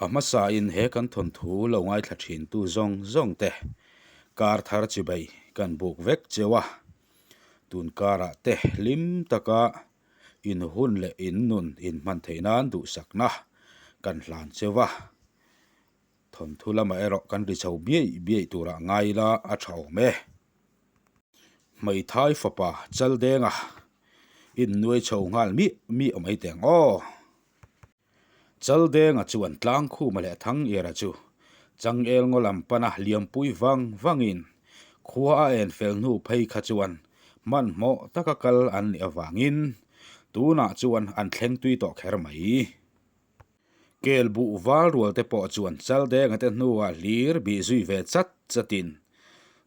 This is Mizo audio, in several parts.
A hmasain he kan thawnthu lo ngaithla thintu zawng zawng te kar thar chibai kan buk vek cheu a, tun karah te hlim taka in hun leh in nun in hman theih nan duhsakna kan hlan cheu a. Thawnthu lamah erawh kan ri chho biaih biaih turah ngai ila a tha awm e. Hmeithai fapa Chaldenga innuai chho nghal miah miah mai teh ang aw. Chaldenga chuan Tlangkhuma leh Thangiara chu Changel ngaw lam pana liampui vang vangin khua a en fel hnu phei kha chuan hmanhmawh taka kal an nih avangin tunah chuan an thleng tui tawh kher mai. Kel buh val rual te pawh chuan Chaldenga te hnuah hlir bih zui ve chat chatin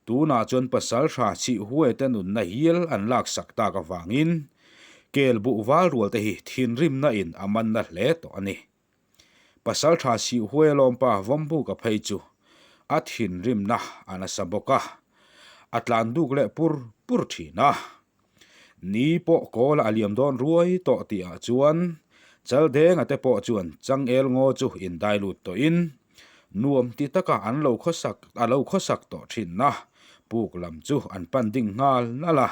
tunah chuan pasal hra chhih huai te nunna hial an laksak tak avangin kel buh val rual te hi thinrimna in a manna hle tawh a ni. Pasal tha chhih huai lawmpa Vawmbuka phei chu a thinrimna a nasa bawk a, a tlan duk leh pur pur thin a. Ni pawh kawl a liam dawn ruai tawh tihah chuan Chaldenga te pawh chuan Changel ngaw chu indai lut tawhin nuam ti taka an lo khawsak a lo khawsak tawh thinna puk lam chu an pan ding nghal nalh a.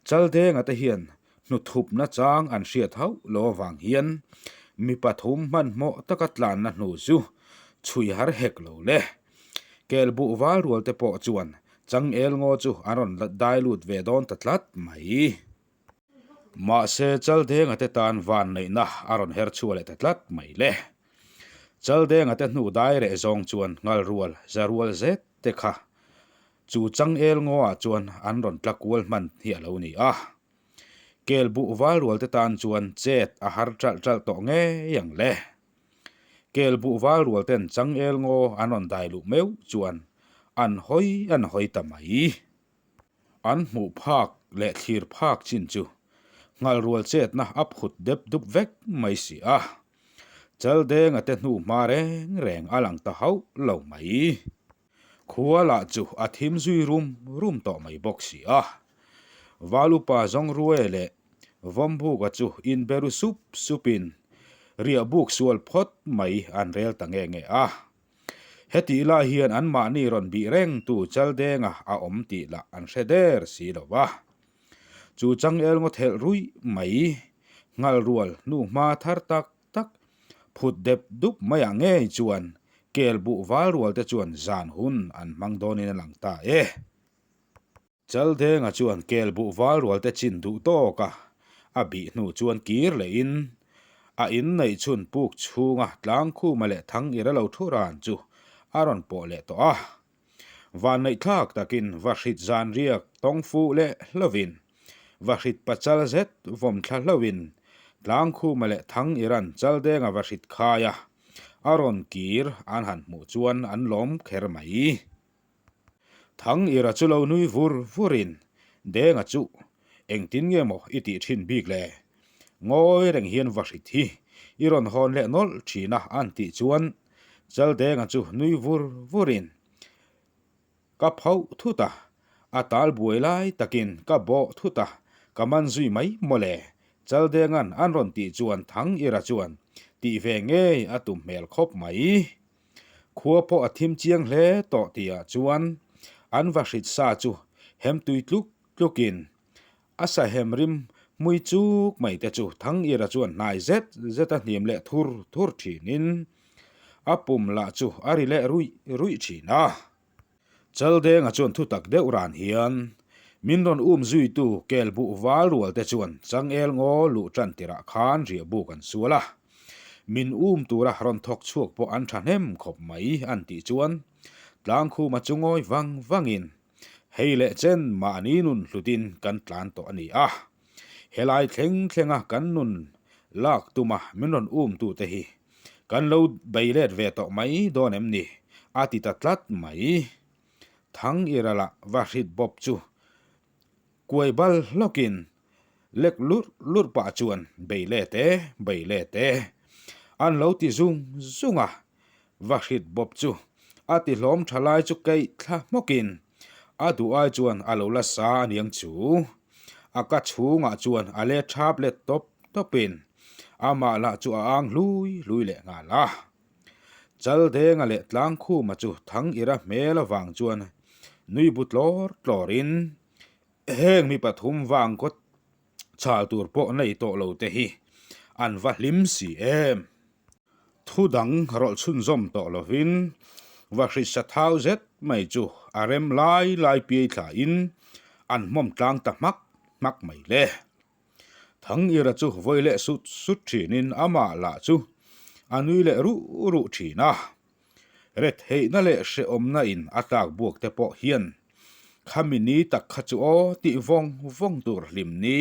Chaldenga te hian hnuthupna chang an hriat hauh lo avang hian mi pathum hmanhmawh taka tlanna hnu chu chhui har hek lo le. Kel buh val rual te pawh chuan Changel ngaw chu an rawn dai lut ve dawn ta tlat mai. Mahse Chaldenga te tan van neihna a rawn her chhuah leh ta tlat mai le. Chaldenga te hnu dai reh zawng chuan nghal rual za rual zet te kha chu Changel ngaw ah chuan an rawn tla kual hman hi a lo ni a. Kel buh val rual te tan chuan chet a har ṭalh ṭalh tawh ngei ang le. Kel buh val rual ten changel ngaw an rawn dai luh meuh chuan an hawi an hawi ta mai. An hmuh phak leh thlir phak chin chu nghal rual chetna a phut dep dup vek mai si a. Chaldenga te hnu hma reng reng a lang ta hauh lo mai. Khua lah chu a thim zui rum rum tawh mai bawk si a. Valupa Zawngruae leh Vawmbuka chu inberu sup supin riahbuk sual phawt mai an rel ta nge nge a. Hetih lai hian anmahni rawn bih rengtu Chaldenga a awm tih lah an hre der si lo va. Chu changel ngaw thelh ruih mai nghal rual hnuhma thar tak tak phut dep dup maiah ngei chuan kel buh val rual te chuan zan hun an hmang dawnin a lang ta e. Chaldenga chuan kel buh val rual te chin duh tawk a, a bih hnu chuan kir lehin a inneih chhun puk chhunga Tlangkhuma leh Thangira lo thu ran chu a rawn pawh leh tawh a. Vanneihthlak takin Vahrit zan riak tawng fuh leh hlovin, Vahrit pachal zet vawm thla hlovin Tlangkhuma leh Thangiran Chaldenga Vahrit khaia a rawn kir an han hmuh chuan an lawm kher mai. Thangira chu lo nui vur vurin, Denga chu engtin nge maw i tih thin bik le? Ngawi reng hian Vahrit hi i rawn hawn leh nawlh thin a an tih chuan Chaldenga chu nui vur vurin, Ka phoh thut a, a tal buai lai takin ka bawh thut a, ka man zui mai maw le? Chaldenga'n an rawn tih chuan Thangira chuan tih ve ngei a tum hmel khawp mai. Khua pawh a thim chiang hle tawh tihah chuan an va hrit sa chu hem tui tluk tlukin a sa hem rim hmui chuk mai te chu Thangira chuan hnai zet zet a hnim leh thur thur thinin a pum lah chu a ri leh ruih ruih thin a. Chaldenga chuan thutak deuh ran hian min rawn um zuitu kel buh val rual te chuan changel ngaw luh tan tirah khan riah buk an sual a. Min um tura rawn thawk chhuak pawh an thahnem khawp mai an tih chuan Tlangkhuma chu ngawi vang vangin hei leh chen mahni nun hlutin kan tlan tawh a ni a. Helai thleng thlenga kan nun lak tuma min rawn um tute hi Kan lo bei let ve tawh mai dawn em ni? a ti ta tlat mai. Thang Iralah va hrit bawp chu kuai bal hlawkin lek lurh lurh pah chuan bei let e, bei let e. An lo ti zung zung a, va hrit bawp chu a ti hlawm tha lai chu keih thla hmawkin a duh ai chuan a lo la sa aniang chu. A ka chhungah chuan a let thap let tawp tawpin amah lah chu a ang hlui hlui leh nghal a. Chaldenga leh Tlangkhuma chu Thangira hmel avang chuan nui bu tlawr tlawrin heng mi pathum vang kawt chhal tur pawh nei tawh lo te hi an va hlim si em. Thu dang rawlh chhunzawm tawh lovin va hrisa thau zet mai chu a rem lai lai piai thlain an hmawm tlang ta hmak hmak mai le. Thangira chu vawi leh sut sut thinin amah lah chu a nui leh ruh ruh thin a. Retheihna leh hrehawmna in a tlak buak te pawh hian khami ni tak kha chu aw tih vawng vawng tur hlim ni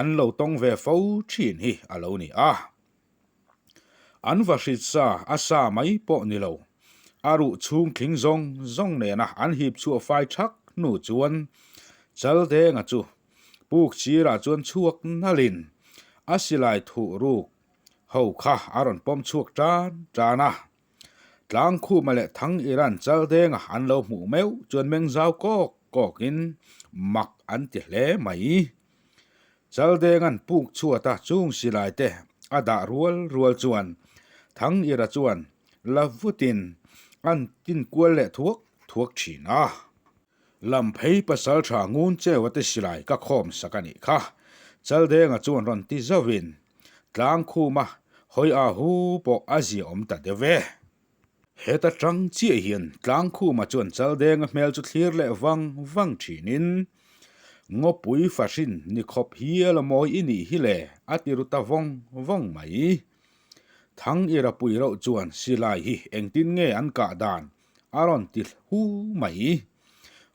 an lo tawng ve fo thin hi a lo ni a. An va hrit sa a sa mai pawh ni lo, a ruh chhung thling zawng zawng nena an hip chhuah fai thak hnu chuan Chaldenga chu puk chirah chuan chhuak nalhin a silai thuh ruk ho kha a rawn pawm chhuak tan tan a. Tlangkhuma leh Thang Iran Chaldenga an lo hmuh meuh chuan meng zau kawk kawkin mak an ti hle mai. Chaldenga'n puk chhuata chung silai te a dah rual rual chuan Thang Ira chuan la vutin an tin kual leh thuak thuak thin a. Lam phei pasal tha ngun cheu a te silai ka khawm sak a nih kha. Chaldenga chuan rawn ti zauhin Tlangkhuma hawi a hu pawh a ziaawm ta deuh e. Heta tang chiah hian Tlangkhuma chuan Chaldenga hmel chu thlir leh vang vang thinin, Ngawpui fahrin ni khawp hial a mawi i nih hi le a ti ru ta vawng vawng mai. Thang Ira pui reuh chuan silai hi engtin nge an kah dan a rawn ti hu mai.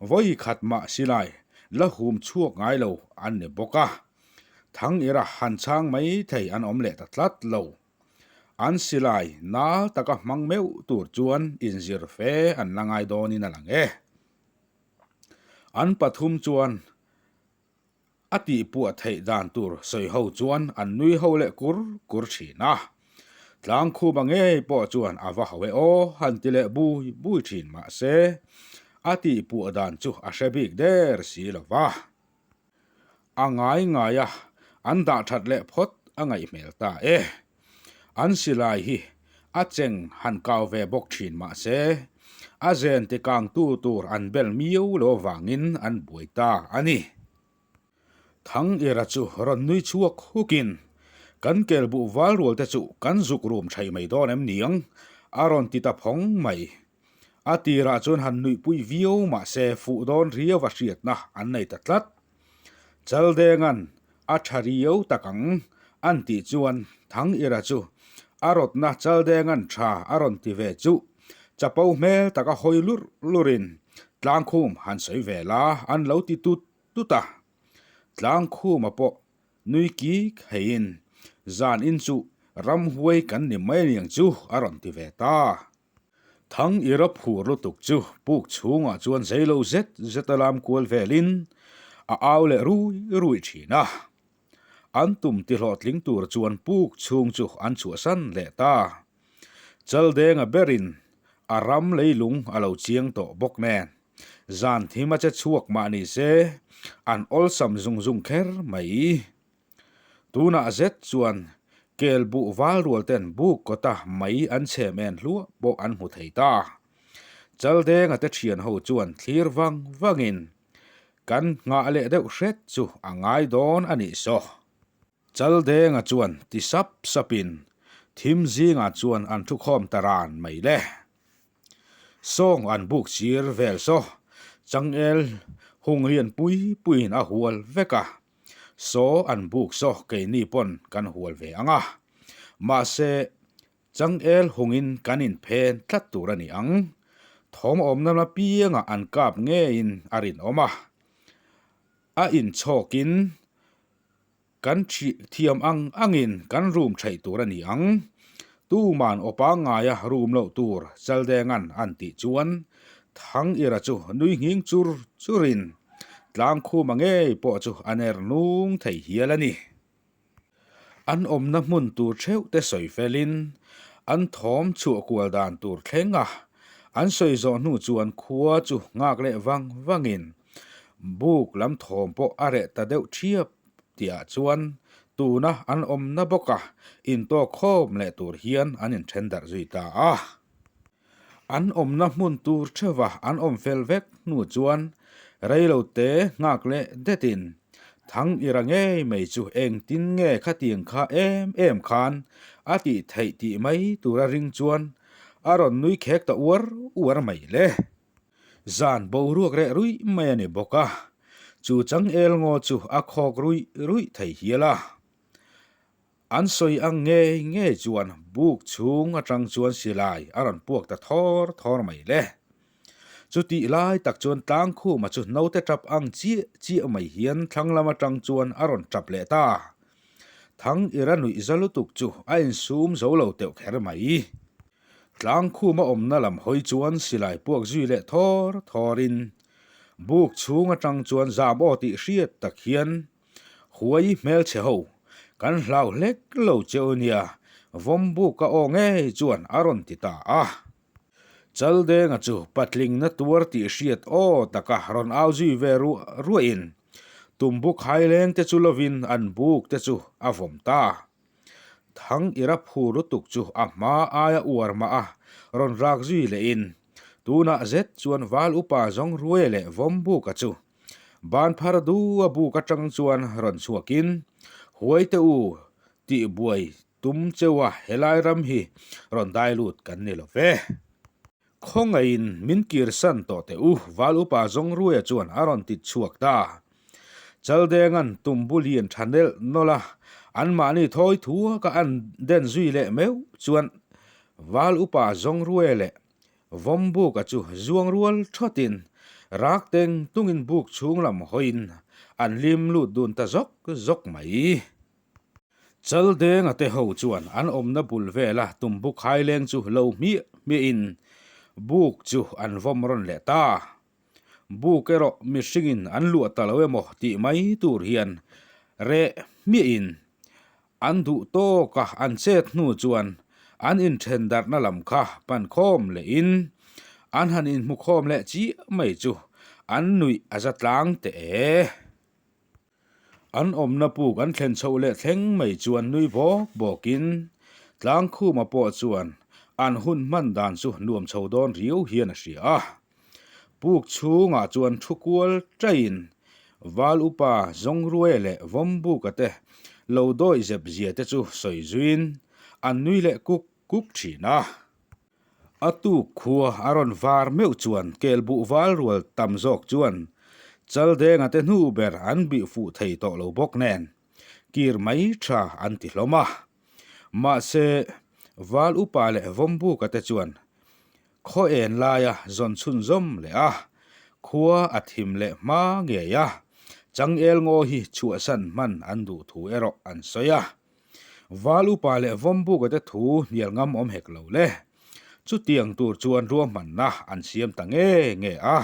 Vawi khat mah silai la hum chhuak ngai lo an ni bawk a, Thang Ira han chhang mai thei an awm leh ta tlat lo. An silai nal taka hmang meuh tur chuan inzir fe an la ngai dawnin a lang e. An pathum chuan a tihpuah theih dan tur sawi ho chuan an nui ho leh kur kur thin a. Tlangkhuma ngei pawh chuan a va ho e aw han ti leh bui bui thin mahse a tihpuah dan chu a hre bik der si lo va. A ngai ngai a, an dah that leh phawt a ngaih hmel ta e. An silai hi a cheng han kau ve bawk thin mahse, a zen ti kangtu tur an bel miau lo vangin an buai ta a ni. Thangera chu rawn nui chhuak hukin, Kan kel buh val rual te chu kan zuk rum thei mai dawn em niang? a rawn ti ta phawng mai. A tirah chuan han nuihpui viau mahse fuh dawn riau a hriatna an nei ta tlat. Chaldenga'n a tha riau tak ang an tih chuan Thangira chu a rawtna Chaldenga'n tha a rawn ti ve chuh chapo hmel taka hawi lurh lurhin Tlangkhum han sawi ve la an lo ti tut tut a. Tlangkhuma pawh nui kik heiin zan in chu ramhuai kan ni mai aniang chu a rawn ti ve ta. Thang i rap hur lutuk chu puk chhungah chuan zeilo zet zet a lam kual velin a au leh rui rui thin a. An tum ti hlawhtling tur chuan puk chhung chu an chhuahsan leh ta. Chaldenga berin a ram leilung a lo chiang tawh bawk nen zan thim a che chhuak mah ni se an awlsam zung zung kher mai. Tunah zet chuan kel buh val rual ten buk kawta mai an chhem en hluah pawh an hmu thei ta. Chaldenga te thian ho chuan thlir vang vangin kan nghah leh deuh hret chu a ngai dawn a nih saw. Chaldenga chuan ti sap sapin thim zingah chuan an thukhawm ta ran mai le. Sawng an buk chir vel saw changel hung lian pui puiin a hual vek a. Saw an buk saw keini pawn kan hual ve ang a, mahse changel hungin kan inphen tlat tur a ni ang. Thawm awmna la piangah an kap ngeiin a rinawm a, a inchhawkin kan thiam ang angin kan rum theih tur a ni ang. Tuman aw pangngaia rum loh tur Chaldenga'n an tih chuan Thangira chu nui nghing chur churin Tlangkhuma ngei pawh chu a ner nung thei hial a ni. An awmna hmun tur theuh te sawi felin an thawm chhuah kual dan tur thleng a, an sawi zawh hnu chuan khua chu nghak leh vang vangin buk lam thawm pawh a reh ta deuh thiap tihah chuan tuna an awmna bawka intawk khawm leh tur hian an inthen darh zui ta a. An awmna hmun tur theuha an awm fel vek hnu chuan reilo te nghak leh detin Thang ira ngei mai chu engtin nge khatiang kha em em khan a tih theih tih mai tura ring chuan a rawn nui khek ta uar uar mai le. Zan boruak reh ruih mai a ni bawk a, chu changel ngaw chu a khawk ruih ruih thei hial a. An sawi ang ngei ngei chuan buk chhung atang chuan silai a rawn puak ta thawr thawr mai le. Chutih lai tak chuan Tlangkhuma chu naute tap ang chiah chiah mai hian thlang lam atang chuan a rawn tap leh ta. Thang ira nuih za lutuk chu a insum zo lo teuh kher mai. Tlangkhuma awmna lam hawi chuan silai puak zui leh thawr thawrin buk chhung atang chuan zam aw tih hriat tak hian Huai hmelchhe ho, kan hlau hlek lo che u nia, Vawmbuka aw ngei chuan a rawn ti ta a. Chaldenga chu patlingna tuar tih hriat aw taka rawn au zui ve ruah ruahin Tumbuk haileng te chu lovin an buk te chu a vawm ta. Thang ira phur lutuk chu a hma aia uar mah a rawn rak zui lehin tunah zet chuan Val upa zawng ruai leh Vawmbuka chu Ban phar du a buk atang chuan rawn chhuakin, Huaite u, tih buai tum cheu a helai ram hi rawn dai lut kan ni lo ve. Khawngaihin min kirsan tawh teh u, Val upa Zawngruaia chuan a rawn tit chhuak ta. Chaldenga'n tumbu lian tha nelh nawlh a, anmahni thawi thuaka an den zui leh meuh chuan Val upa Zawngruaia leh Vawmbuka chu zuang rual thawtin rak teng tungin buk chhung lam hawiin an lim lut dun ta zawk zawk mai. Chaldenga te ho chuan an awmna bul vela tumbuk haileng chu lo hmiah hmiahin buk chu an vawm rawn leh ta. Buk erawh mihringin an luah ta lo emaw tih mai tur hian reh hmiahin An duh tawk a, an chet hnu chuan an inthen darhna lam kha pan khawm lehin an han inhmu khawm leh chiah mai chu an nuih a za tlang teh e. An awmna puk an thlen chhoh leh thleng mai chuan nui bawk bawkin Tlangkhuma pawh chuan an hun hman dan chu nuam chho dawn riau hian a hria a. Puk chhungah chuan thu kual taiin Val upa Zawngruaia leh Vawmbuka te lo dawi zep zia te chu sawi zuiin an nui leh kuk kuk thin a. A tuk khua a rawn var meuh chuan kelbuh val rual tam zawk chuan Chaldenga te hnu ber an bih fuh thei tawh lo bawk nen kir mai tha an ti hlawm a. Mahse, Val upa leh Vawmbuka te chuan Khaw en laia zawn chhunzawm leh a, khua a thim leh hma ngei a, changel ngaw hi chhuahsan hman an duh thu erawh an sawi a. Val upa leh Vawmbuka te thu hnial ngam awm hek lo le. Chutiang tur chuan ruahmanna an siam ta nge nge a.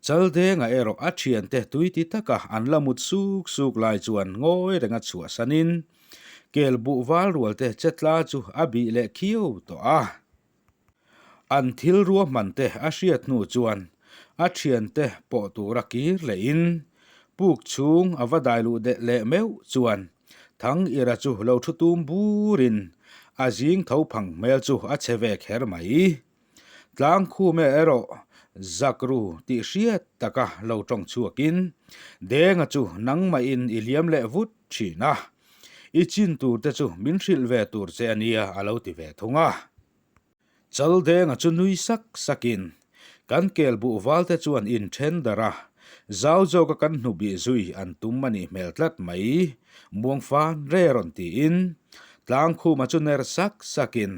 Chaldenga erawh a thiante tui ti taka an la mut suk suk lai chuan ngawi renga chhuahsanin kel buh val rualte che tla chu a bih leh khiau tawh a. An thil ruahmante a hriat hnu chuan a thiante pawh tura kir lehin puk chhung a va dai luh deh leh meuh chuan Thang-ira chu lo thu tum burin a zing tho phang hmel chu a che ve kher mai. Tlangkhume erawh Zakru tih hriat taka lo tawng chhuakin, Denga chu nangmahin i liam leh vut thin a, i chin tur te chu min hrilh ve tur che a nia a lo ti ve thung a. Chaldenga chu nui sak sakin, Kan kel buh val te chuan in then darh a, zau zawka kan hnu bih zui an tum a nih hmel tlat mai, Muangfan re rawn tiin Tlangkhuma chu ner sak sakin,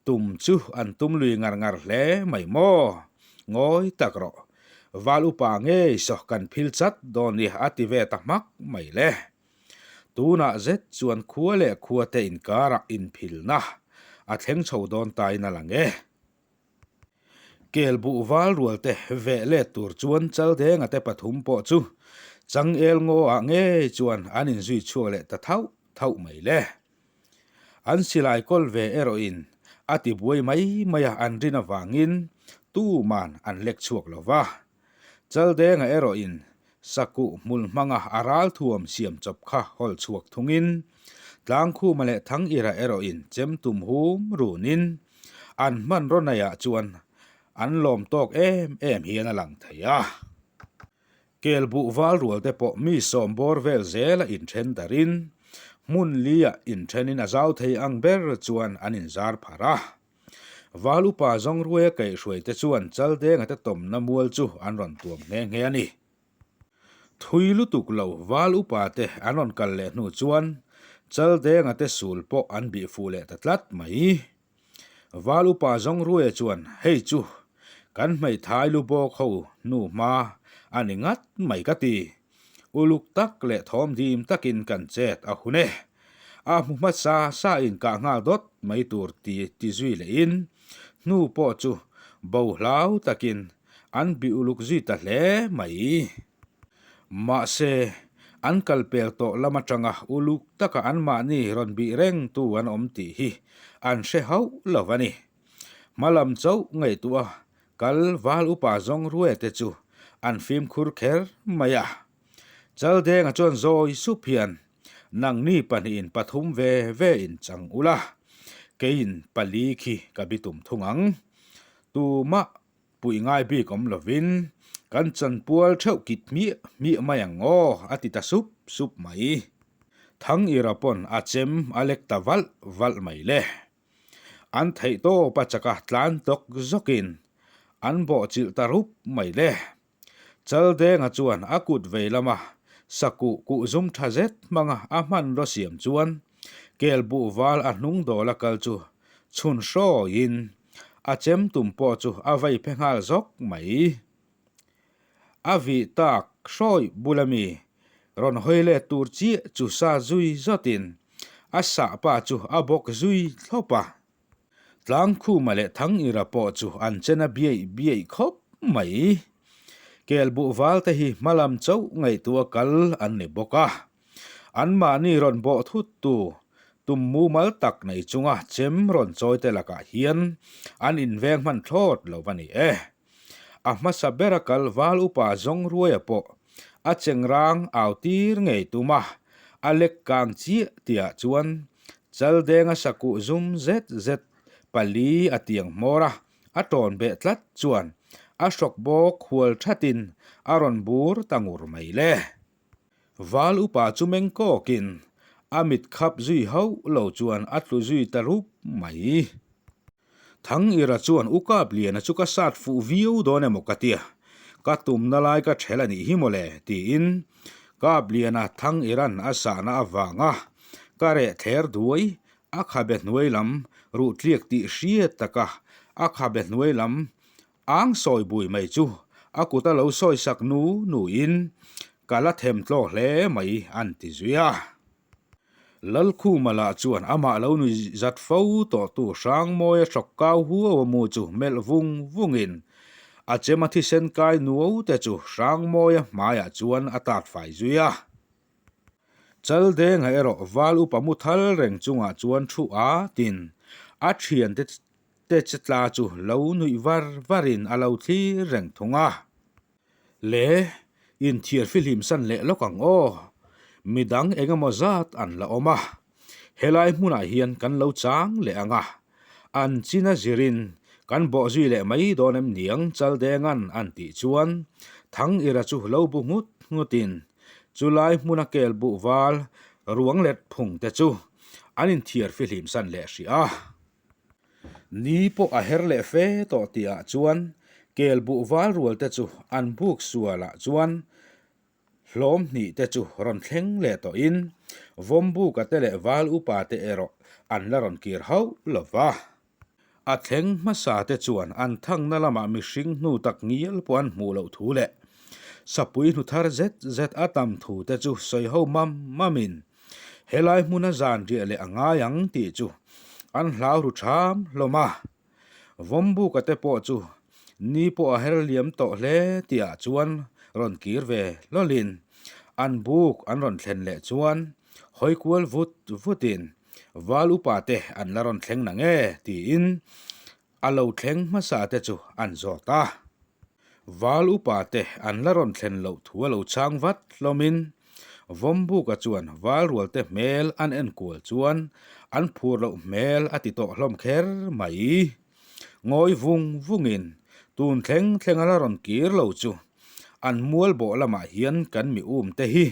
Tum chu an tum lui ngar ngar hle mai maw? Ngawi tak rawh. Val upa ngei saw kan phil chat dawn i a ti ve ta hmak mai le. Tunah zet chuan khua leh khua te inkarah inphilna a thleng chho dawn ta in a lang e. Kel buh val rual te veh let tur chuan Chaldenga te pathum pawh chu changel ngaw ah ngei chuan an inzui chhuak leh ta thauh thauh mai le. An silai kawl ve erawhin a ti buai mai mai a an rin avangin tuman an lek chhuak lo va. Chaldenga erawhin sakuh hmul hmanga a ral thuam siam chawp kha hawl chhuak thungin Tlangkhuma leh Thangira erawhin chem tum hum runin. An hmanraw neiah chuan an lawm tawk em em hian a lang thei a. Kel buh val rual te pawh mi sawm bawr vel zela inthen darin hmun liah inthenin a zau thei ang ber chuan an inzar pharh a. Val upa Zawngruaia kaihhruai te chuan Chaldenga te tawmna mual chu an rawn tuam nghe nghe a ni. Thui lutuk lo val upa te an rawn kal leh hnu chuan Chaldenga te sul pawh an bih fuh leh ta tlat mai. Val upa Zawngruaia chuan hei chu kan hmeithai lu bawk ho hnu hma a ni ngat mai ka ti. Uluk tak leh thawm dim takin kan chet a hun e. A hmu hmasa sa in kah nghal dawt mai tur ti ti zui lehin hnu pawh chu bo hlau takin an bih uluk zui ta hle mai. Mahse, an kal pel tawh lam atanga uluk taka anmahni rawn bih rengtu an awm tih hi an hre hauh lo a ni. Hmalam chauh ngaihtuah kal val upa zawng ruai te chu an fimkhur kher mai a. Chaldenga chuan zawi sup hian Nangni pahnihin pathum ve ve in chang ula, keiin pali khi ka bitum thung ang. Tumah puih ngai bik awm lovin kan chanpual theuh kit hmiah hmiah mai ang aw, a ti ta sup sup mai. Thangira pawn a chem a lek ta valh valh mai le. An theih tawp a chaka tlan tawk zawkin an bawhchilh ta rup mai le. Chaldenga chuan a kut vei lama sakuh kuh zum tha zet hmanga a hmanraw siam chuan kel buh val a hnung dawla kal chu chhun hrawiin a chem tum pawh chu a vei phe nghal zawk mai. A vih tak hrawi bula mi rawn hawi let tur chiah chu sa zui zawtin a sah pa chu a bawk zui thlawp a. Tlangkhuma leh Thangira pawh chu an chen a biaih biaih khawp mai. Kel buh val te hi hmalam chauh ngaihtuah kal an ni bawk a. Anmahni rawn bawh thut tu tum mumal tak nei chunga chem rawn chawi te lakah hian an inveng hman thlawt lo a ni e. A hmasa bera kal val upa Zawngruaia pawh a chengrang au tir ngei tum a, a lek kang chiah tihah chuan Chaldenga sakuh zum zet zet pali a tiang hmawr a, a tawn beh tlat chuan a hrawk bawk hual thatin a rawn bur ta ngur mai le. Val upa chu meng kawkin a mit khap zui hauh lo chuan a tlu zui ta rup mai. Thangira chuan U Kapliana chu ka sat fuh viau dawn emaw ka tia, ka tumna lai ka ṭhel a nih hi mawle tiin Kapliana Thangiran a sahna avanga ka reh thler duai a khabe hnuai lam ruh tliak tih hriat taka a khabe hnuai lam ang sawi bui mai chu a kut a lo sawi sak nu nuin ka la them tlaw hle mai an ti zui a. Lalkhuma lah chuan amah lo nui zat fo tawhtu Hrangmawia hrawk kau huau a mu chu melh vung vungin a chem a thisen kai nuau te chu Hrangmawia hmaiah chuan a tat fai zui a. Chaldenga erawh val upa mu thal reng chungah chuan thu a tin a thiante te che tla chu lo nuih var varin a lo thlir reng thung a. Le, inthiar fihlim san leh lawk ang aw. Midang eng emaw zat an la awm a, helai hmunah hian kan lo chang leh ang a, an chin a zirin kan bawh zui leh mai dawn em niang Chaldenga'n an tih chuan Thangira chu lo bu nghut nghutin chulai hmuna kel buh val ruang let phung te chu an inthiar fihlim san leh hrih a. Ni pawh a her leh fe tawh tihah chuan kel buh val rual te chu an buk sualah chuan hlawm hnih te chu rawn thleng leh tawhin Vawmbuka te leh val upa te erawh an la rawn kir hauh lo va. A thleng hmasa te chuan an thangna lamah mihring hnu tak ngial pawh an hmuh loh thu leh sapui hnu thar zet zet a tam thu te chu sawi ho mam mamin Helai hmuna zan riah leh a ngai ang tih chu an hlau ru ṭham hlawm a. Vawmbuka te pawh chu ni pawh a her liam tawh hle tihah chuan rawn kir ve hlawlin an buk an rawn thlen leh chuan hawi kual vut vutin Val upa te an la rawn thleng nang e tiin a lo thleng hmasa te chu an zawt a. Val upa te an la rawn thlen loh thu a lo chhang vat hlawmin Vawmbuka chuan val rual te hmel an en kual chuan an phur loh hmel a ti tawh hlawm kher mai. Ngawi vung vungin tun thleng thleng a la rawn kir lo chu an mual bawh lamah hian kan mi um te hi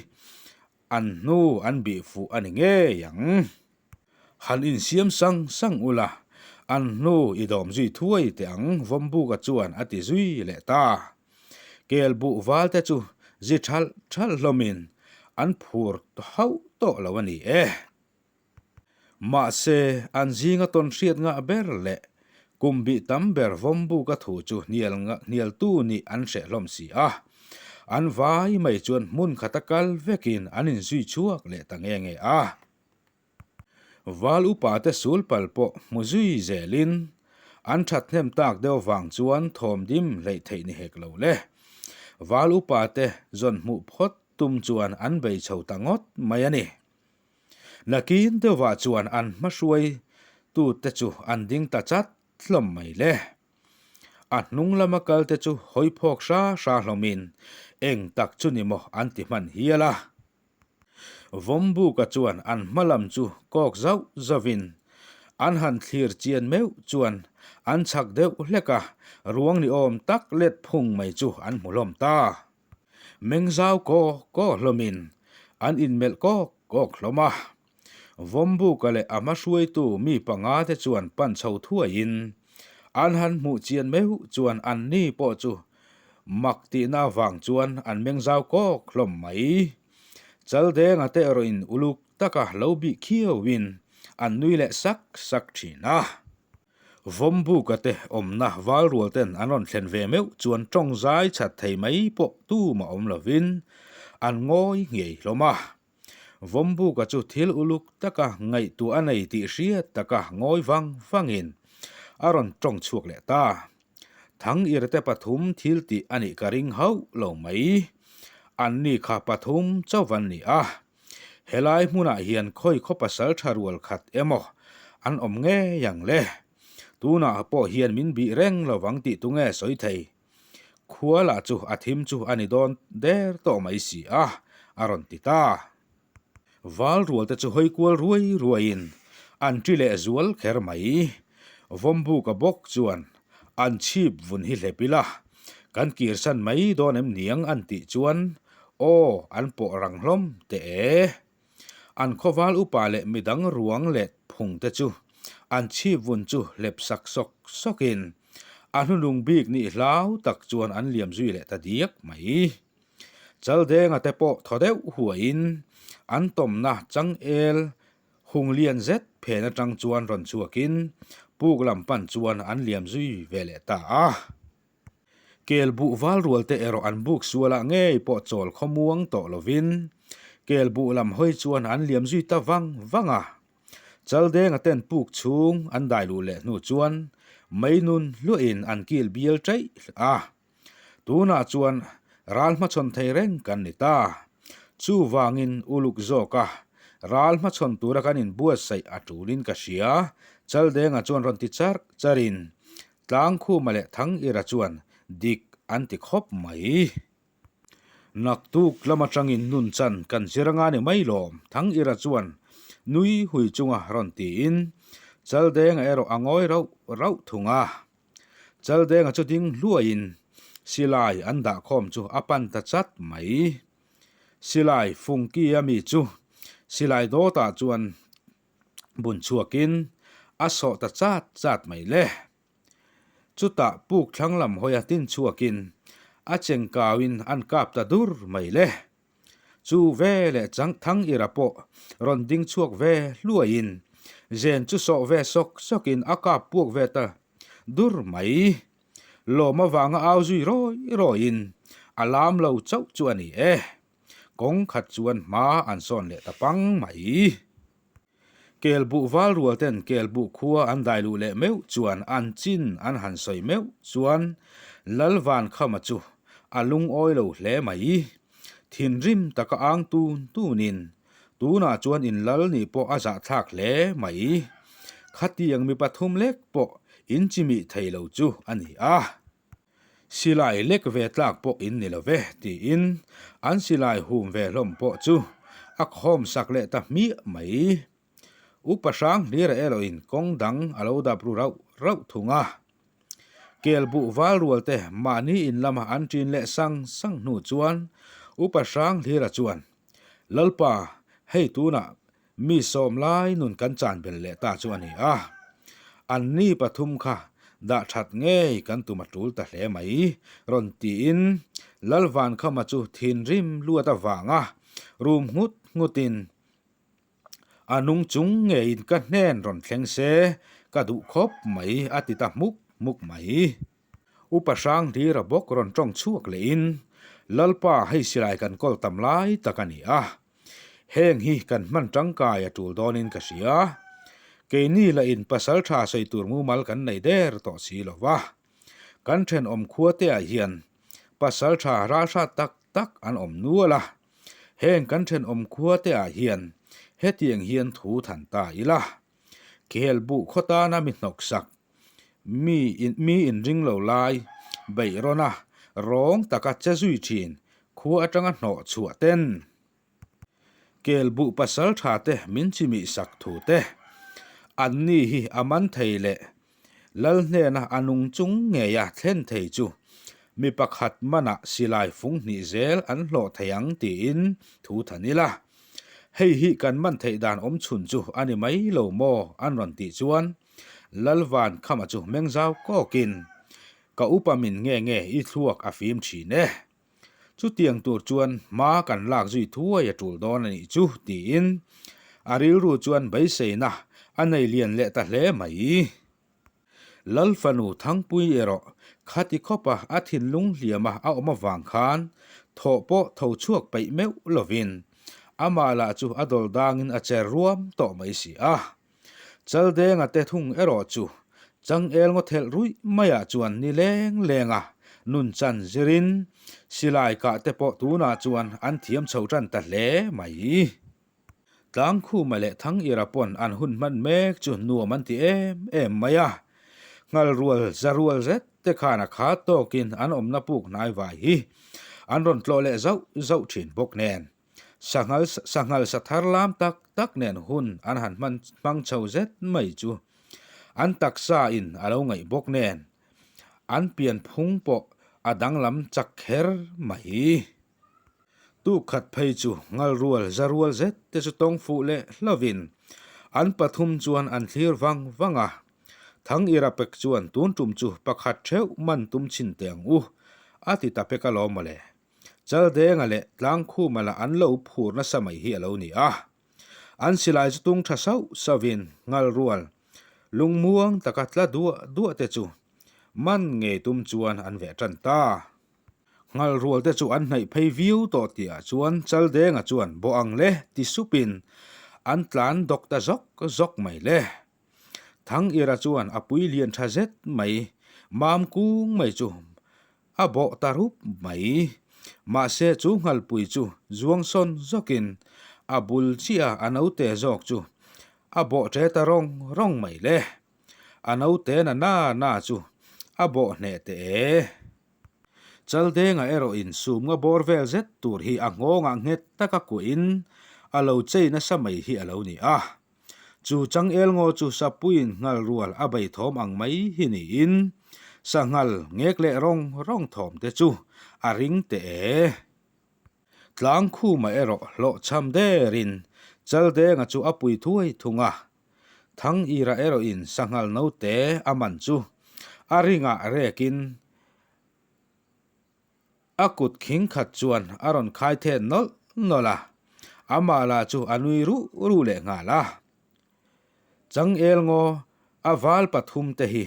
an hnu an bih fuh a ni ngei ang. Han insiam sang sang ula, an hnu i dawm zui thuai teh ang Vawmbuka chuan a ti zui leh ta. Kel buh val te chu zi thalh thalh hlawmin an phur hauh tawh lo a ni e. Mahse, an zinga tawn hriat ngah ber leh kum bih tam ber Vawmbuka thu chu hnial hnialtu nih an hreh hlawm si a. An vai mai chuan hmun khata kal vekin an inzui chhuak leh ta nge nge a. Val upa te sul pal pawh hmu zui zelin an that hnem tak deuh vang chuan thawm dim hleih theih ni hek lo le. Val upa te zawn hmuh phawt tum chuan an bei chho ta ngawt mai a ni. Nakin deuhah chuan an hmahruai tute chu an ding ta chat hlawm mai le. A hnung lama kal te chu hawi phawk hra hra hlawmin eng tak chu ni maw an ti hman hial a. Vawmbuka chuan an hma lam chu kawk zauh zauhin an han thlir chian meuh chuan an chhak deuh hlek a, ruang ni awm tak let phung mai chu an hmu hlawm ta. Meng zau kawk kawk hlawmin an inmelh kawk kawk hlawm a. Vawmbuka leh a hma hruaitu mi panga te chuan pan chho thuaiin an han hmuh chian meuh chuan an ni pawh chu mak tihna avang chuan an meng zau kawk hlawm mai. Chaldenga te erawhin uluk taka lo bih khiauin an nui leh sak sak thin a. Vawmbuka te awmna valrual ten an rawn thlen ve meuh chuan tawng zai chat thei mai pawh tumah awm lovin an ngawi ngei hlawm a. Vawmbuka chu thil uluk taka ngaihtuah a nei tih hriat taka ngawi vang vangin a rawn tawng chhuak leh ta. Thangirte pathum thil tih a nih ka ring hauh lo mai. Anni kha pathum chauh an ni a. Helai hmunah hian khawi khaw pasal tha rual khat emaw an awm ngei ang le. Tunah pawh hian min bih reng lovang tih tunge sawi thei. Khua lah chu a thim chu a ni dawn der tawh mai si a, a rawn ti ta. Val rual te chu hawi kual ruai ruaiin an ṭi leh zual kher mai. Vawmbuka bawk chuan an chhip vun hi hlep ila, kan kirsan mai dawn em niang an tih chuan aw an pawh rang hlawm teh e. An khawval upa leh midang ruang leh phung te chu an chhip vun chu hlep sak sawk sawkin a hnunung bik nih hlau tak chuan an liam zui leh ta diak mai. Chaldenga te pawh thaw deuh huaiin an tawmna changel hung lian zet phen atang chuan rawn chhuakin puk lam pan chuan an liam zui ve leh ta a. Kel buh val rual te erawh an buk sualah ngei pawh chawl khawmuang tawh lovin kel buh lam hawi chuan an liam zui ta vang vang a. Chaldenga ten puk chhung an dai luh leh hnu chuan mei nun hluahin an kil bial chaih a. Tunah chuan ral hmachhawn thei reng kan ni ta. Chuvangin uluk zawka ral hmachhawn tura kan inbuatsaih a tulin ka hria, Chaldenga chuan rawn ti charh charhin Tlangkhuma leh Thangira chuan dik an ti khawp mai. Naktuk lam atangin nun chan kan zir anga ni mai lawm, Thangira chuan nui hui chunga rawn tiin Chaldenga erawh a ngawi rauh rauh thung a. Chaldenga chu ding hluaiin silai an dahkhawm chu a pan ta chat mai. Silai fungki a mi chu silai dawtah chuan bun chhuakin a sawh ta chat chat mai le. Chutah puk thlang lam hawi a tin chhuakin a cheng kauin an kap ta dur mai le. Chu ve leh chang thang ira pawh rawn ding chhuak ve hluaiin zen chu sawh ve sawk sawkin a kap puak ve ta dur mai. Lawm avanga au zui rawi rawiin a lam lo chauh chu a ni e. Kawng khat chuan hma an sawn leh ta pang mai. Kel buh val rual ten kel buh khua an dai luh leh meuh chuan an chin an han sawi meuh chuan Lalvankhama chu a lungawi lo hle mai. Thinrim taka ang tun tunin tunah chuan in lal nih pawh a zahthlak hle mai. Khatiang mi pathum lek pawh in chimih thei lo chu a ni a. Silai lek ve tlak pawh in ni lo ve, tiin an silai hum ve hlawm pawh chu a khawm sak leh ta hmiah mai. Upa hrang hlira erawhin kawng dang a lo dap ru rauh rauh thung a. Kel buh val rual te mahni in lama an ṭin leh sang sang hnu chuan Upa Hranghlira chuan, Lalpa, hei tunah mi sawm lai nun kan chan bel leh ta chu a ni a. Anni pathum kha dah that ngei kan tum a tul ta hle mai, rawn tiin Lalvankhama chu thinrim luat avanga rum nghut nghutin A nung chung ngeiin ka hnen rawn thleng se, ka duh khawp mai, a ti ta hmuk hmuk mai. Upa Hranghlira bawk rawn tawng chhuak lehin, Lalpa, hei silai kan kawl tam lai tak a ni a. Heng hi kan hman tangkai a tul dawnin ka hria. Keini lahin pasal tha sawi tur mumal kan nei der tawh si lo va. Kan thenawm khua te ah hian pasal tha ralhrat tak tak an awm nual a. Heng kan thenawm khua te ah hian hetiang hian thu than ta ila. Khel buh khaw tana mi hnawk sak, mi mi inring lo lai, beih rawn a, rawng taka che zui thin khua atanga hnawh chhuah ten. Kel buh pasal tha te min chimih sak thu te, anni hi a man thei leh Lal hnena a nung chung ngeia thlen thei chu mi pakhat manah silai fung hnih zel an hlawh thei ang tiin thu than ila. Hei hi kan man theih dan awm chhun chu a ni mai lo maw an rawn tih chuan Lalvan Khama chu meng zau kawkin, Ka upa min nge nge i thluak a fim thin e. Chutiang tur chuan hma kan lak zui thuai a tul dawn a nih chu tiin a rilru chuan beiseina a nei lian leh ta hle mai. Lal fanu Thangpui erawh khati khawpa a thinlung hliama a awm avang khan thawh pawh tho chhuak peih meuh lovin amah lah chu a dawl dangin a cher ruam tawh mai si a. Chaldenga te thung erawh chu changel ngaw thelh ruih maiah chuan ni leng lenga nun chan zirin silai kah te pawh tunah chuan an thiam chho tan ta hle mai. Tlangkhuma leh Thangira pawn an hun hman mek chu nuam an ti em em mai a, nghal rual za rual zet te khan a khat tawkin an awmna puk hnai vai hi an rawn tlawh leh zauh zauh thin bawk nen. Sanghal sanghal sa thar lam tak tak nen hun an han hman hmang chho zet mai chu an taksa in a lo ngaih bawk nen an pian phung pawh a danglam chak kher mai. Tuk khat phei chu ngal rual za rual zet te chu tawng fuh leh hlovin an pathum chuan an thlir vang vang a. Thang ira pek chuan tun tum chu pakhat theuh man tum chhin teh ang u a ti ta pek alawm mawle. Chaldenga leh Tlangkhuma lah an lo phur nasa mai hi a lo ni a. An silai chu tung tha sauh sauhin nghal rual lungmuang taka tla duah duah te chu man ngei tum chuan an veh tan ta. Nghal rual te chu an hnaih phei viau tawh tihah chuan Chaldenga chuan bawh ang le ti supin an tlan dawk ta zawk zawk mai le. Thangira chuan a pui lian tha zet mai mam kung mai chu A bawh ta rup mai. Mahse chu nghalpui chu zuang sawn zawkin a bul chiah a naute zawk chu a bawh ṭe ta rawng rawng mai le. A naute na na na chu a bawh hneh teh e. Chaldenga erawh in sumnga bawr vel zet tur hi a nghawngah nghet taka kuahin a lo chei nasa mai hi a lo ni a. Chu changel ngaw chu sapuiin nghal rual a bei thawm ang mai hi niin sanghal ngek leh rawng rawng thawm te chu a ring teh e. Tlangkhuma erawh hlawhchham derin Chaldenga chu a pui thuai thung a. Thangira erawhin sanghal note a man chu a ringah rekin A kut khing khat chuan a rawn khai then nawlh nawlh a, amah lah chu a nui ruh ruh leh nghal a. Changel ngaw a val pathum te hi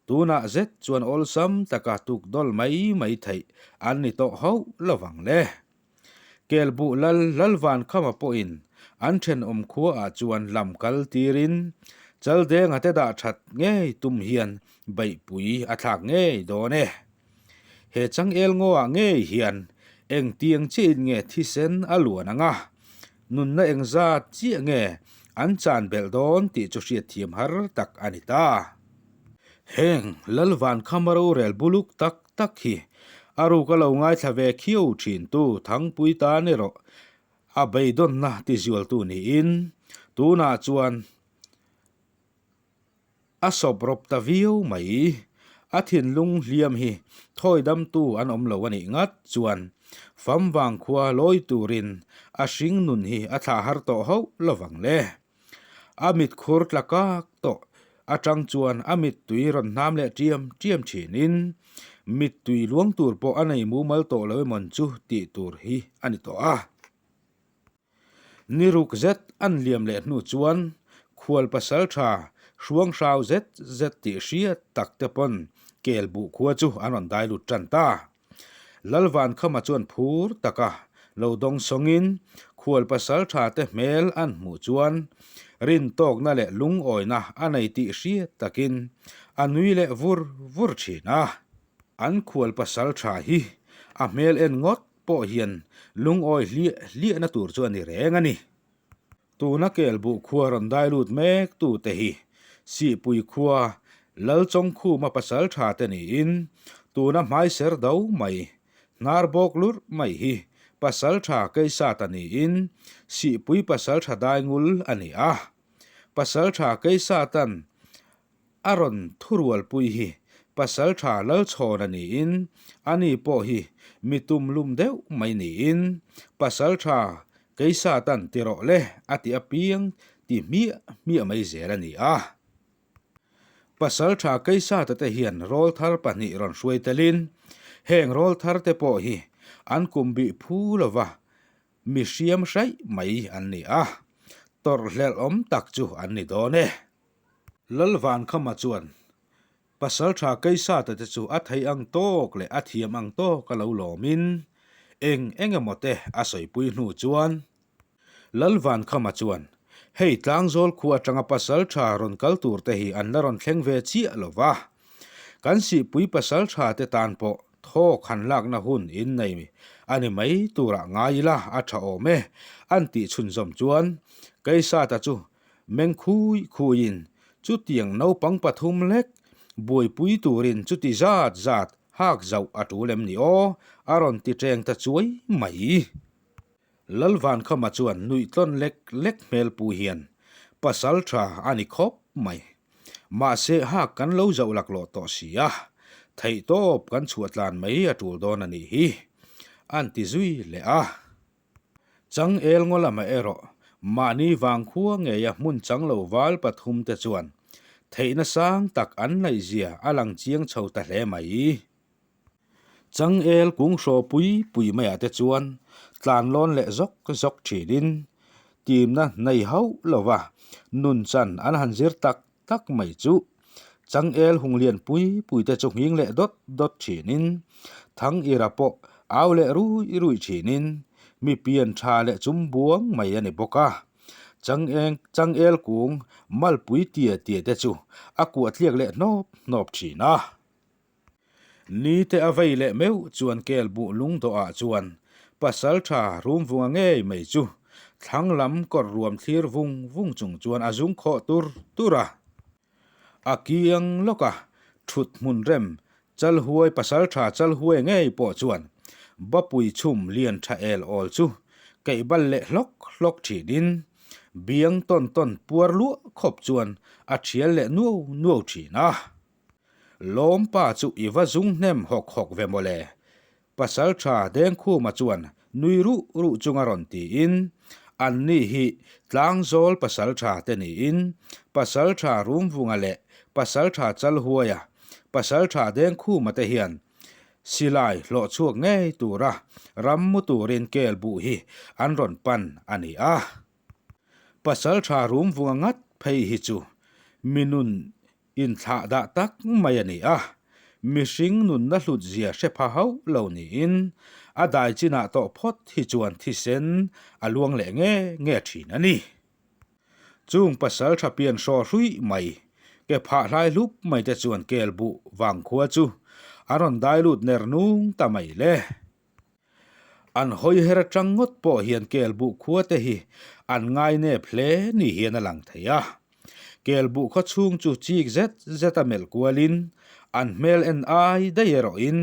tunah zet chuan awlsam taka tuk dawl mai mai theih an ni tawh hauh lovang le. Kelbuh lal Lalvankhama pawhin an thenawm khuaah chuan lam kal tirin Chaldenga te dah that ngei tum hian beihpui a thlak ngei dawn e. He changel ngaw-ah ngei hian engtiang chiahin nge thisen a luan ang a, nunna engzat chiah nge an chan belh dawn tih chu hriatthiam har tak a ni ta. Heng Lalvankhama rorel buluk tak tak hi a ruk a lo ngaithla ve khiau thintu Thangpui tan erawh a beidawnna tizualtu niin tunah chuan A sawp rawp ta viau mai. A thinlung hliam hi thawi damtu an awm lo a nih ngat chuan famvang khua lawi turin a hring nun hi a thlah har tawh hauh lovang le. A mit khur tla kak tawh atang chuan a mittui rawn hnam leh ṭiam ṭiam ṭhinin mittui luang tur pawh a nei mumal tawh lo emawn chu tih tur hi a ni tawh a. Ni ruk zet an liam leh hnu chuan khual pasal tha hruang hrau zet zet tih hriat tak te pawn kel buh khua chu an rawn dai lut tan ta. Lalvankhama chuan phur taka lo dawng sawngin khual pasal tha te hmel an hmuh chuan rintawkna leh lungawina a nei tih hriat takin a nui leh vur vur thin a. An khual pasal tha hi a hmel en ngawt pawh hian lungawi hliah hliahna tur chu a ni reng a ni. Tuna Kelbuh khua rawn dai lut mek tute hi Sihpui khua Lalchawngkhuma pasal tha te niin tuna hmaiser do mai, hnar bawk lurh mai hi pasal tha Keisata niin Sihpui pasal tha daingul a ni a. Pasal tha Keisatan A rawn thurualpui hi Pasalṭha Lalchhawna niin ani pawh hi mi tumlum deuh mai niin Pasalṭha Keisatan ti rawh le a ti apiang ti hmiah hmiah mai zel a ni a. Pasalṭha Keisata te hian rawlthar pahnih rawn hruai telin heng rawlthar te pawh hi an kum bih phu lova mi hriam hraih mai an ni a, tawrhhlelh awm tak chu an ni dawn e. Lalvankhama chuan Pasalṭha Keisata te chu a theih ang tawk leh a thiam ang tawk a lo lawmin eng eng emaw te a sawipui hnu chuan Lalvankhama chuan hei Tlangzawl khua atanga Pasalṭha rawn kal tur te hi an la rawn thleng ve chiah lo va, kan sihpui Pasalṭha te tan pawh thawk han lakna hun in nei a ni mai turah ngai ila a ṭha awm e an tih chhunzawm chuan Keisata chu Meng khui khuiin chutiang naupang pathum lek buaipui turin chuti zat zat hak zauh a tul em ni aw? a rawn ti ṭeng ta chuai mai. Lalvankhama chuan nuih tlawn lek lek hmel pu hian pasal ṭha a ni khawp mai. Mahse hak kan lo zauh laklawh tawh si a, theihtawp kan chhuah tlan mai a tul dawn a nih hi, a'n ti zui leh a. Changel ngaw lamah erawh mahni vangkhua ngeia hmun chang lo val pathum te chuan theihna sang tak an ngaihzia a lang chiang chho ta hle mai. Changel kung hraw pui pui maiah te chuan tlan lawn leh zawk zawk thinin timna nei hauh lova nun chan an han zir tak tak mai chu changel hung lian pui pui te chu nghing leh dawt dawt thinin thang ira pawh au leh rui rui thinin mi pian tha leh chum buang mai a ni bawk a changeng changel kung malpui tia tia te chu a kuah tliak leh hnawp hnawp thin a. Ni te a vei leh meuh chuan kel buh lung dawhah chuan pasal tha rum vunga ngei mai chu thlang lam kawr ruam thlir vung vung chung chuan a zung khawh tur tur a. A kiang lawk a, thut hmun rem Chalhuai pasal tha Chalhuai ngei pawh chuan Bapui chhum lian tha el awl chu keih bal leh hlawk hlawk thinin biang tawn tawn puar luah khawp chuan a thial leh nuau nuau thin a. Lawmpa chu i va zung hnem hawk hawk ve mawle. Pasal tha Dengkhuma chuan nui ruh ruh chunga rawn tiin, Anni hi Tlangzawl pasal tha te niin, Pasal tha Rumvunga leh Pasal tha Chalhuaia, Pasal tha Dengkhuma te hian silai hlawh chhuak ngei tura ram mu turin kel buh hi an rawn pan a ni a. Pasal tha Rumvunga ngat phei hi chu mi nun Inthlah dah tak mai a ni a, mihring nunna hlut zia hre pha hauh lo niin a dai chinah tawh phawt hi chuan thisen a luang leh nge nge thin a ni. Chung pasal tha pian hraw hruih mai, ke phah hlai hlup mai te chuan kel buh vang khua chu a rawn dai lut ner nung ta mai le. An hawi her atang ngawt pawh hian kel buh khua te hi an ngai nep hle ni hian a lang thei a. Kel buh khaw chhung chu chik zet zet a melh kualin an hmel en ai daih erawhin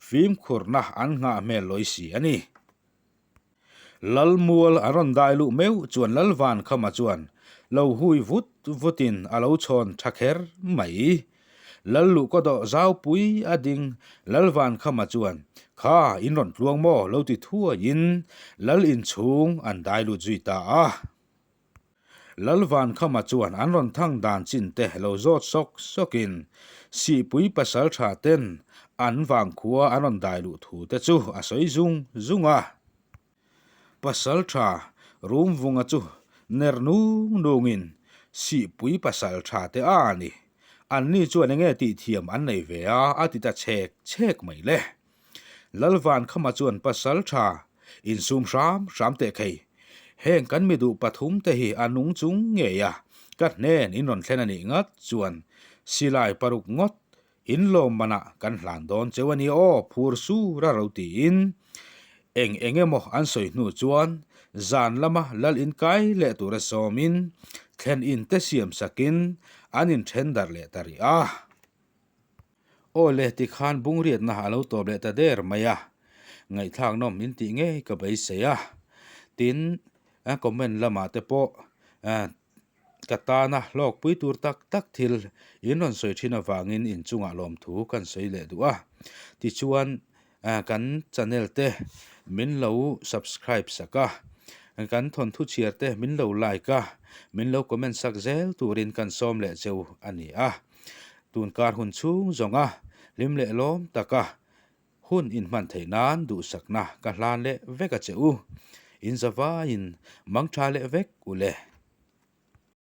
fimkhurna an nghah hmel lawi si a ni. Lalmual a rawn dai luh meuh chuan Lalvankhama chuan lo hui vut vutin a lo chhawn tha kher mai. Lal luhkaw dawh zaupui a ding Lalvankhama chuan, Kha, in rawn tluang maw? lo ti thuaiin Lal inchhung an dai lut zui ta a. Lalvankhama chuan an rawn thang dan chin te lo zawt sawk sawkin Sihpui pasaltha ten an vangkhua an rawn dai luh thu te chu a sawi zung zung a. Pasaltha Rumvunga chu ner nung nungin Sihpui pasaltha te a ni. Anni chuan enge tih thiam an nei ve a a ti ta chhek chhek mai le. Lalvankhama chuan Pasaltha insum hram hram teh khei. Heng kan mi duh pathum te hi a nung chung ngei a, ka hnen in rawn thlen a nih ngat chuan silai paruk ngawt in lawm manah kan hlan dawn cheu a ni aw phur sur a ro tiin eng eng emaw an sawi hnu chuan zan lama lal in kai leh tura sawmin thlen in te siam sakin an inthen darh leh ta rih a. Aw le tikhan bungriatna a lo tawp leh ta der mai a, ngaihthlak nawm in tih ngei ka beisei a. Tin, comment lamah te pawh ka tana hlawkpui tur tak tak thil in rawn sawi thin avangin inchungah lawmthu kan sawi leh duh a. Tichuan, kan channel te min lo subscribe sak a, kan thawnthu chhiar te min lo like a, min lo comment sak zel turin kan sawm leh cheu a ni a. Tunkar hun chhung zawnga hlim leh lawm taka hun inhman theih nan duhsakna ka hlan leh vek a che u. In zavaiin mangtha leh vek u le.